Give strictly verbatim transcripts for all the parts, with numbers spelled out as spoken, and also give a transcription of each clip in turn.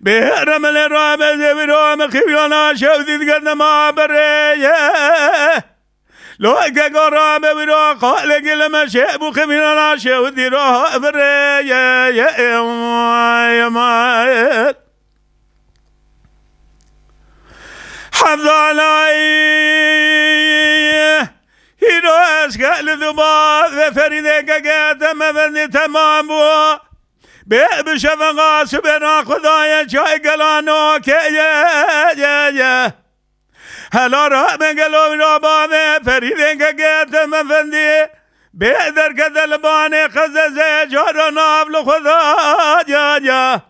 Bêhre min ê rabe zê wî ra min xîvyana şew dî dike dema birê ye. Lo ke gora be wî ra qalê gilê me şê bû xîvyana şew dî ra birê ye. Ye, ye, ye, ye. Hevdalay, hîro ez gelê du bavê Ferîdê ke gete me vendî temam bû. Bê bi şefeqa sibêra Xwedayê çay gelano ke ye, ye, ye. Hela ra me gelo wî ra bavê Ferîdê ke gete me vendî. Bê derkete li banê qezezê cara nav li Xwedayê, ya, ya.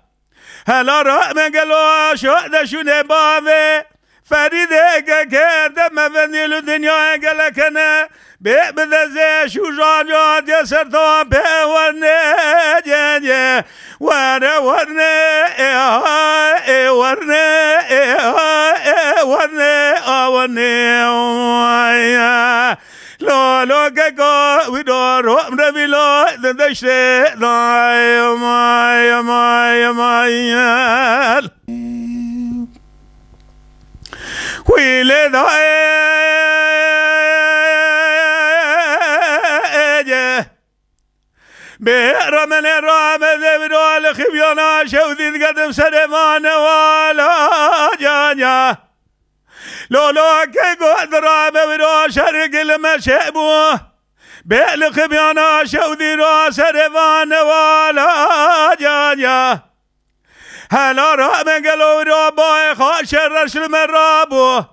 Hela ra me gelo şo de şûnê bavê Ferîdê ke kerde me vendî li dinyayê gelek hene. Bê bi dezê şûja catiye ser ta pê werne, ye, ye. Were werne, ê ha, ê werne, ê ha, ê werne, a werne, ay. Lo, lo, keko, wî do, ro, re, vî lo, de, deştê, day, may, may, may, yel. Wî lê dayê, ye. Bê remenê ramedê wî do li xivyana şew dî digedim serê vane wala, ya, ya. Lolo ke got rabe wî ra şergil me çêbû. Bê li xibyana şew dî ra serê vane wala, ya, ya. Hela ra me gelo wî ra bayê xaşê reş li me rabû.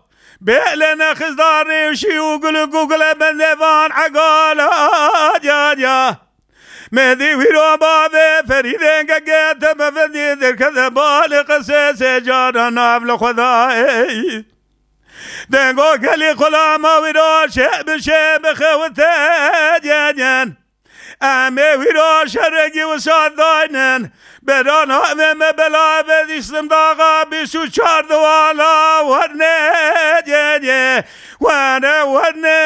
Bê lê nexizdarî û şî û gul û gugule bendê van egala, ya, ya. Me dî wî ra bavê Ferîdê ke gete me vendî derkete balê qesê sê cara nav li Xwedayê. Dengo gelî xulama wî ra şê bi şê bixewite, ye, ye. Em ê wî ra şerekî wisa daynin. Bera navê me bela be dîstim daxa bîst û çar di wala werne, ye, ye. Werne, werne,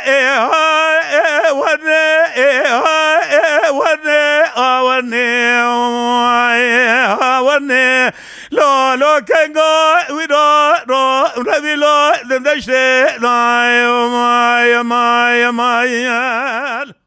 ê ha, ê, werne, ê ha, ê, werne, a werne, ê ha, werne. Lo, lo, kenga, wî ra, ro, revî lo, dindeştê, day, may, may, may, el.